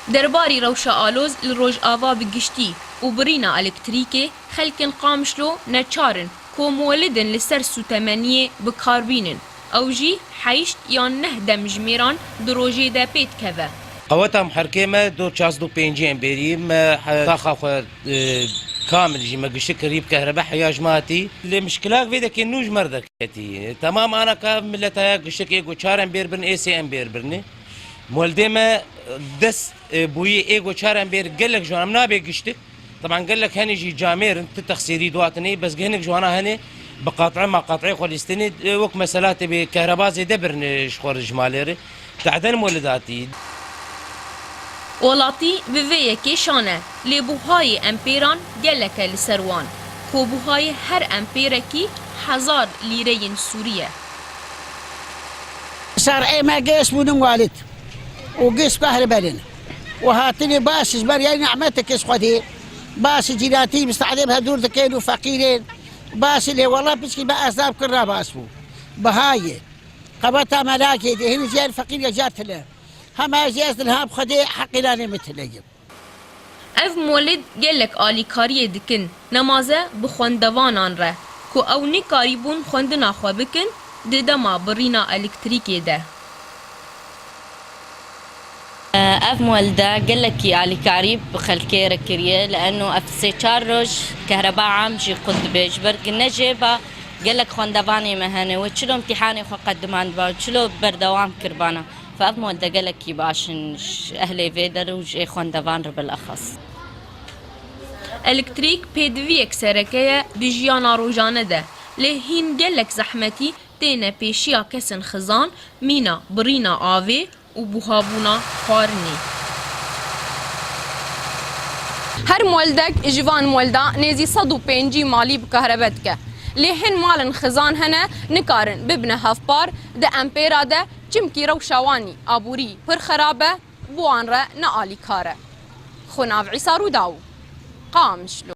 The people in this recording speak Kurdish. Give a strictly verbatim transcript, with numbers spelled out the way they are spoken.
Derbarî rewşa aloz li Rojava bi giştî û birîna elektrîkê, xelkên Qamişlo neçar in ku molidên li ser sûtemeniyê bi kar bînin. Ew jî heşt yan neh demjimêran di rojê de pê dikeve. Qeweta muherikê me do çazdû pêncî em bêrî me he-, taxa xwe, e, kamil jî me giştik kirî bi kehrebe heya ji me hatî. Lê mişkilak vê dekê nû ji me re derketî. Temam ana ka millet haya giştik ê ku çar em bêr birin, ê sê em bêr birinê. Moldê me dest, e, bûyî ê ku çar em bêr gelek ji wan em nabê giştik. Teban gelek henê jî camêr in, tu texsîrî duatinê, bes hinek ji wana henê bi qat'e maqat'ê xwe lîstinê, e, wek mesela tê bê kehreba zêde birine ji xwe ji malê re. Tehden molidatî. Welatî bi vê yekê şan e, lê buhayê empêran gelek e li ser wan, ku buhayê her empêrekî hezar lîreyên Sûrî ye. Şar ê me geş bûnim walid û geş behri berin û hatinê baş ji ber yay nehmetek ji Xwedê, baş cîratî mistehedê bi hevdûr dikin û feqîrên baş lê wela piçkî me ezab kir ra baş bû. Bihayê qebeta melakê de hin jiyar feqîr ya jar tile. Hema jî ez dilha bi Xwedê heqîranê min tile yim. Ev molid gelek alîkariyê dikin, nemaze bi xwendevanan re, ku ew nikarîbûn xwendina xwe bikin di dema birîna elektrîkê de. Ev molide gelekî alîkarî bi xelkê re kiriye, li eno ev sê çar roj kehreba am jî qut dibe. Ji ber ku ne jê ba gelek xwendevanê me hene, wê çilo îmtîhanê xwe qediman diba, çilo berdewam kiribana. Fe ev molde gelekî baş in ji ehlê vê der û ji ê xwendevan re bilexas. Elektrîk pêdiviyek sereke ye di jiyana rojane de, lê hîn gelek zehmetî têne pêşiya kesên xizan, mîna birîna avê û buhabûna xwarinê. Her moldek ji van molda nêzî sed û pêncî malî bi kahrebe dike. Lê hin malên xizan hene nikarin bibine hevpar di empêra de, çimkî rewşa wanî aborî pir xerab e, bi wan re ne alîkar e. Xunav Îsa Rûdaw, Qamişlo.